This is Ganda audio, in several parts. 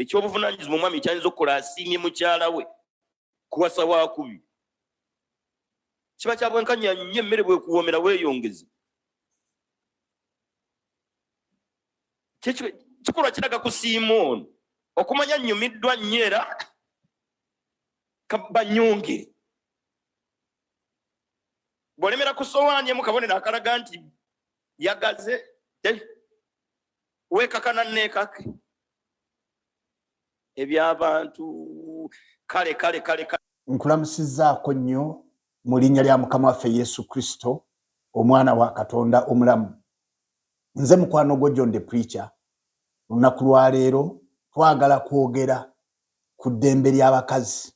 Ekyobuvunanyizibwa omwami kyayinza okukola, asiimye mukyala we kuwasa wakubi, kiba kya bwenkanya nnyo. Emmere bwekuwoomera weeyongeze. Kikolwa kiraga kusiima ono okumanya nnyumiddwa nnyo, era banyongere. Bw'olemera ku sowaani emu, kabonero akalaga nti yagaze, weekakana neekake ebyabantu. Kale kale kale kale. Nkulamusizzaako nnyo mu linnya lya Mukama waffe Yesu Kristo, Omwana wa Katonda omulamu. Nze mukwano gwo John the Preacher. Olunaku lwa leero twagala kwogera ku ddembe ly'abakazi.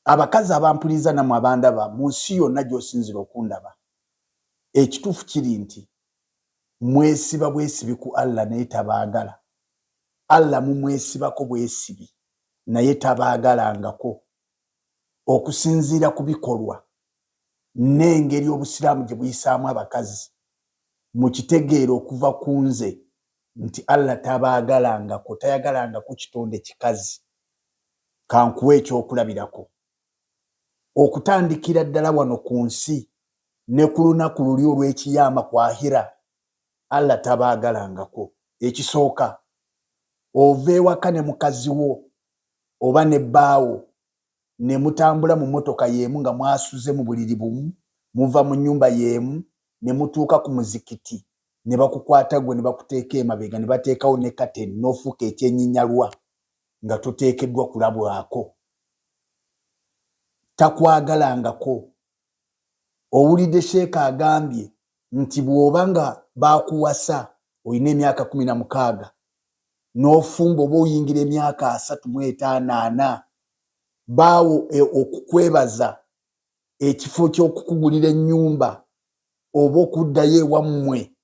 Abakazi abampuliriza nammwe abandaba mu nsi yonna gy'osinzira okundaba, ekituufu kiri nti mwesiba bwesibi ku Allah naye tabaagala. Allah mumwesibako bwesibi naye tabaagalangako. Okusinziira ku bikolwa n'engeri Obusiraamu gye buyisaamu abakazi, mukitegeere okuva ku nze nti Allah tabaagalangako, tayagalangako kitonde kikazi. Kankuwe ekyokulabirako. Okutandikira ddala wano ku nsi ne ku lunaku luli olw'ekiyaama ku Ahira, Allah tabaagalangako. Ekisooka, ova ewaka ne mukazi wo oba ne bbaawo ne mutambula mu mmotoka y'emu nga mwasuze mu buliri bumu, muva mu nnyumba y'emu ne mutuuka ku muzikiti ne bakukwata gwe ne bakuteeka emabega ne bateekawo ne kateni n'ofuuka ekyenyinyalwa nga toteekeddwa kulabwako. Takwagalangako. Owulidde Sheeka agambye nti bw'oba nga baakuwasa olina emyaka 16 n'ofumba oba oyingira emyaka 35, 40, baawo okukwebaza ekifo ky'okukugulira ennyumba oba okuddayo ewammwe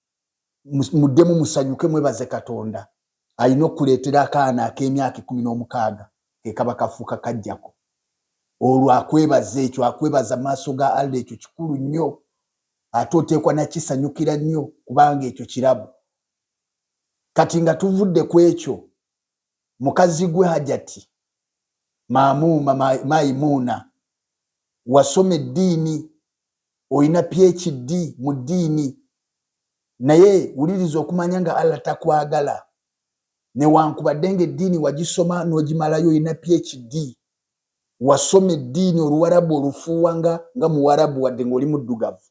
muddemu musanyuke mwebaze Katonda, alina okukuleetera akaana ak'emyaka 16 ke kaba kafuuka kajjako. Olwo akwebaza ekyo, akwebaza mu maaso ga Allah. Ekyo kikulu nnyo ate oteekwa nakisanyukira nnyo kubanga ekyo kirabo. Kati nga tuvudde ku ekyo, mukazi gwe Hajati Maamuuma Mayimuuna, wasoma eddiini, olina PhD mu ddiini, naye wuliriza okumanya nga Allah takwagala. Newankubadde nga eddiini wagisoma n'ogimalayo, olina PhD, wasoma eddiini, Oluwarabu olufuuwa nga Muwarabu wadde ng'oli muddugavu,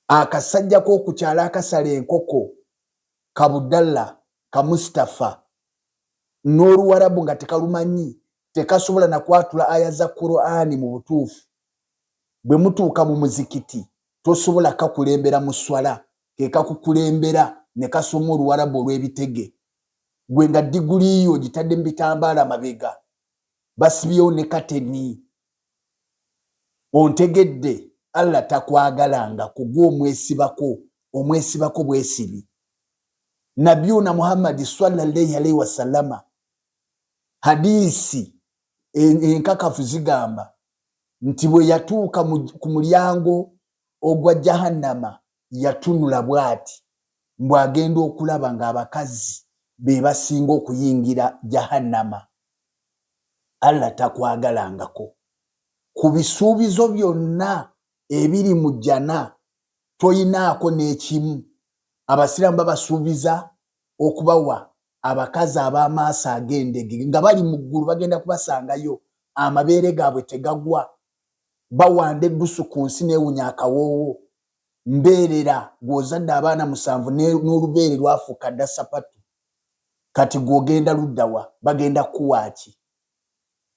akasajja k'okukyalo akasala enkoko Kabudalla ka Mustafa n'Oluwarabu nga tekalumanyi, tekasobola nakwatula aya za Qur'ani mu butuufu, bwe mutuuka mu muzikiti tosobola kakulembera mu swala, ke kakukulembera ne kasoma Oluwarabu olw'ebitege, gwe nga diguli yo ogitadde mu bitambaala mabega, basibyewo ne kateni. Ontegedde? Allah takwagalangako, gwe omwesibako, omwesibako bwesibi. Nabiyuna Muhammadi sallallahu alaihi wasallama, hadiisi enkakafu zigamba nti bwe yatuuka ku mulyango ogwa Jahannama yatunula bw'ati mbu agenda okulaba ng'abakazi be basinga okuyingira Jahannama. Allah takwagalangako. Ku bisuubizo byonna ebiri mu jjana toyinaako n'ekimu. Abasiraamu babasuubiza okubawa abakazi ab'amaaso ag'endege nga bali mu ggulu, bagenda kubasangayo, amabeere gaabwe tegagwa, bawanda eddusu ku nsi neewunya akawoowo. Mbeerera gw'ozadde abaana 7 n'olubeere lwafuuka dda sapatu, kati gw'ogenda luddawa? Bagenda kukuwa ki?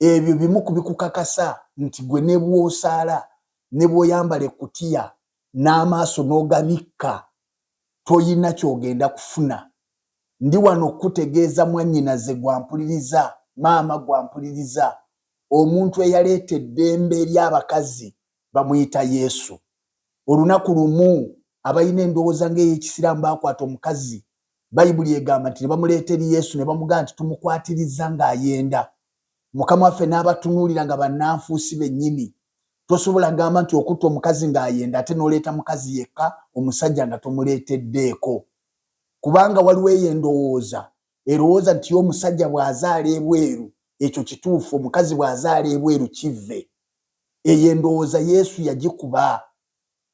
Ebyo bimu ku bikukakasa nti gwe ne bw'osaala ne bw'oyambala ekkutiya n'amaaso n'ogabikka toyina ky'ogenda kufuna. Ndi wano okukutegeeza mwannyinaze gwampuliriza, maama gwampuliriza, omuntu eyaleeta eddembe eri abakazi bamuyita Yesu. Olunaku lumu abalina endowooza ng'ey'Ekisiraamu baakwata omukazi, Bayibuli egamba nti ne bamuleeta eri Yesu ne bamugamba nti tumukwatirizza ng'ayenda. Mukama waffe n'abatunuulira nga bannanfuusi bennyini. Tosobola gamba nti okutta omukazi ng'ayenda ate n'oleeta mukazi yekka, omusajja nga tomuleeteddeeko. Kubanga waliwo eyo endowooza erowooza nti omusajja bw'azaala ebweru ekyo kituufu, omukazi bw'azaala ebweru kivve. Eyo endowooza Yesu yagikuba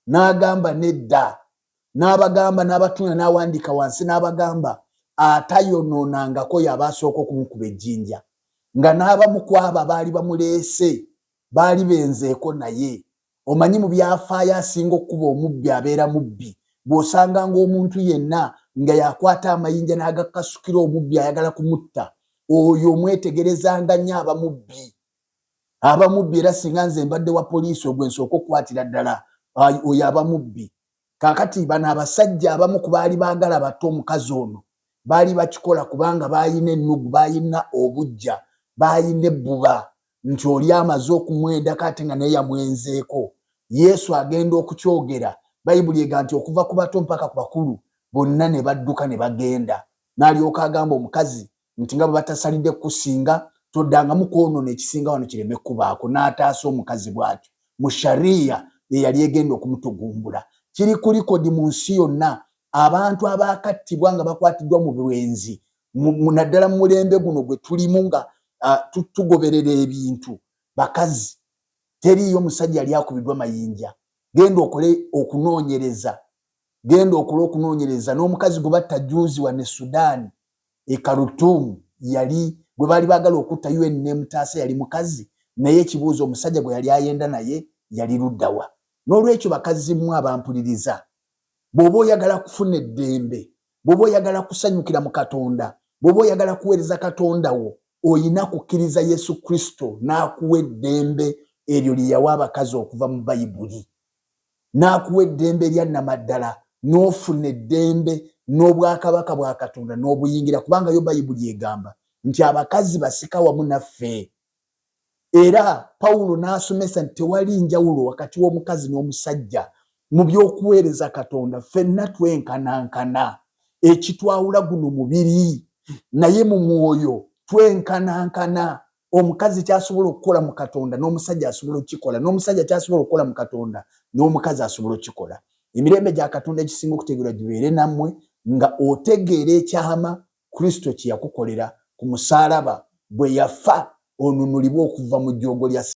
n'agamba nedda, n'abagamba n'abatunda n'awandiika wansi n'abagamba atayonoonangako y'aba asooka okumukuba ejjinja, nga n'abamu ku abo abaali bamuleese baali benzeeko naye. Omanyi mu byafaayo asinga okukuba omubbi abeera mubbi. Bw'osanganga omuntu yenna nga yakwata amayinja n'agakasukira omubbi ayagala kumutta, oyo omwetegerezanga nnyo, aba mubbi, aba mubbi. Era singa nze mbadde wa poliisi, ogwe nsooka okukwatira ddala oyo aba mubbi. Kaakati bano abasajja abamu ku baali baagala batte omukazi ono baali bakikola kubanga baalina ennugu, baalina obujja, baalina ebbuba nti oli amaze okumwendako ate nga naye yamwenzeeko. Yesu agenda okukyogera, Bayibuli ega nti okuva ku bato mpaka ku bakulu bonna ne badduka ne bagenda. N'alyoka agamba omukazi nti nga bwe batasalidde kukusinga, toddangamu kwonoona ekisinga wano kireme kubaako. N'ataasa omukazi bw'atyo mu shariya eyali egenda okumutugumbula. Kiri ku likodi mu nsi yonna, abantu abaakattibwa nga bakwatiddwa mu bwenzi, naddala mu mulembe guno gwe tulimu nga tugoberera ebintu bakazi, teriiyo musajja yali akubiddwa mayinja. Genda okole okunoonyereza, genda okole okunoonyereza. N'omukazi gwe batta juzi wa ne Sudan e Khartoum, yali gwe baali baagala okutta, UN nemutaasa, yali mukazi. Naye ekibuuzo, omusajja gwe yali ayenda naye yali luddawa? N'olwekyo bakazi mmwe abampuliriza, bw'oba oyagala kufuna eddembe, bw'oba oyagala kusanyukira mu Katonda, bw'oba oyagala kuweereza Katonda wo, oyina kukkiriza Yesu Kristo n'akuwa eddembe eryo lye yawa abakazi okuva mu Bayibuli, n'akuwa eddembe erya nnamaddala, n'ofuna eddembe n'obwakabaka bwa Katonda n'obuyingira, kubanga yo Bayibuli egamba nti abakazi basika wamu naffe. Era Pawulo n'asomesa nti tewali njawulo wakati w'omukazi n'omusajja mu by'okuweereza Katonda, ffenna twenkanankana. Ekitwawula guno mubiri, naye mu mwoyo twenkanankana. Omukazi kyasobola okukola mu Katonda n'omusajja asobola okukikola, n'omusajja kyasobola okukola mu Katonda n'omukazi asobola okukikola. Emirembe gya Katonda egisinga okutegeerwa gibeere nammwe, nga otegeera ekyama Kristo kye yakukolera ku musaalaba bwe yafa onunulibwe okuva mu jjoogo lya